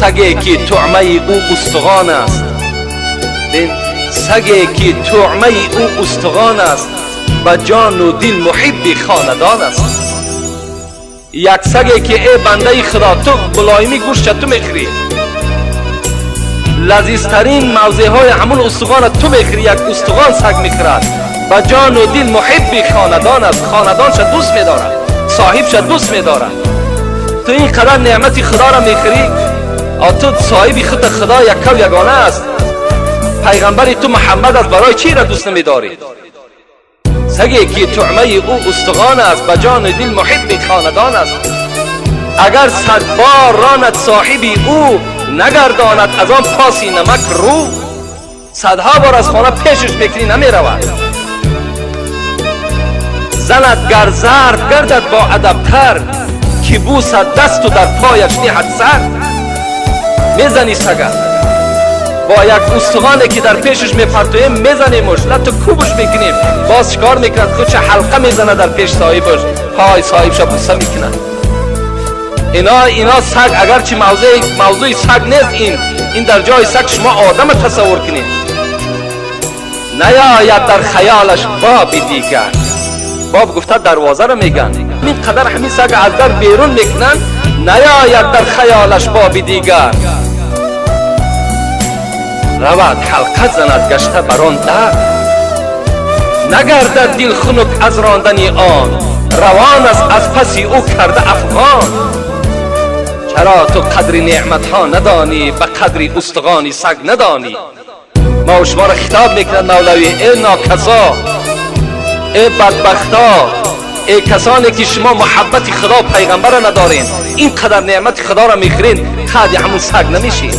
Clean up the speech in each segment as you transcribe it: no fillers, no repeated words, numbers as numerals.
Саге ки туъмаи ӯ устухон аст, саге ки туъмаи ӯ устухон аст, ба ҷону дил муҳибби хонадон аст. Як саге ки э бандаи Худо, ту мулоими гӯшта ту мехӯрӣ, лазизтарин мавзеъҳои ҳамун устухона ту мехӯрӣ, як устухон саг мехӯрад, ба ҷону дил муҳибби хонадон аст, хонадонша дӯст медорад, соҳибша дӯст медорад. Ту ин қадар неъмати Худоро мехӯрӣ, ту соҳиби худ Худо яккав ягона аст, пайғамбари ту Муҳаммад аст, барои чиро дӯст намедорӣ? Саге ки туъмаи ӯ устухон аст, ба ҷону дил муҳибби хонадон аст. Агар сад бор ронад соҳиби ӯ, нагардонад аз он поси намак рӯ. Садҳо бор аз хона пешаш мекунӣ, намеравад. Занад гар зарб гардад бо адабтар, ки бусад дасту дар пояш ниҳад сар. Мезани сага бо як устухоне ки дар пешаш мепартоем, мезанемуш, лату кӯбуш мекунем, боз чикор мекунад? Худша ҳалқа мезанад дар пеш соҳибаш, пой соҳибша буса мекунад. Ино саг, агарчи мавзӯи саг нест, ин дар ҷои саг шумо одама тасаввур кунед. Наёяд дар хаёлаш боби дигар. Боб гуфта дарвозаро мегӯянд. Ин қадар ҳамин сага аз дар берун мекунанд, наёяд дар хаёлаш боби дигар. Равад ҳалқа занад гашта бар он дар, нагардад дил хунук аз рондани он, равон аст аз паси ӯ карда афғон. Чаро ту қадри неъматҳо надонӣ, ба қадри устухони саг надонӣ? Ма шуморо хитоб мекунад Мавлавӣ: э нокасо, э бадбахто, э касоне ки шумо муҳаббати Худо пайғамбарро надоред, ин қадар неъмати Худоро мехӯред, қадри ҳамун саг намешед,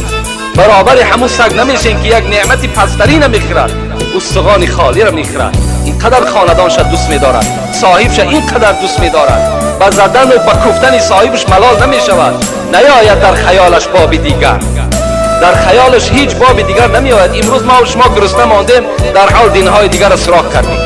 баробари ҳамун саг намешед ки як неъмати пасттарина мехӯрад, устухони холиро мехӯрад. Ин қадар хонадонша дӯст медорад, соҳибша ин қадар дӯст медорад, ба задану ба куфтани соҳибаш малол намешавад. Наёяд дар хаёлаш боби дигар, дар хаёлаш ҳеҷ боби дигар намеояд. Имрӯз мо шумо гурусна мондем, дар ҳол динҳои дигарро суроғ кардем.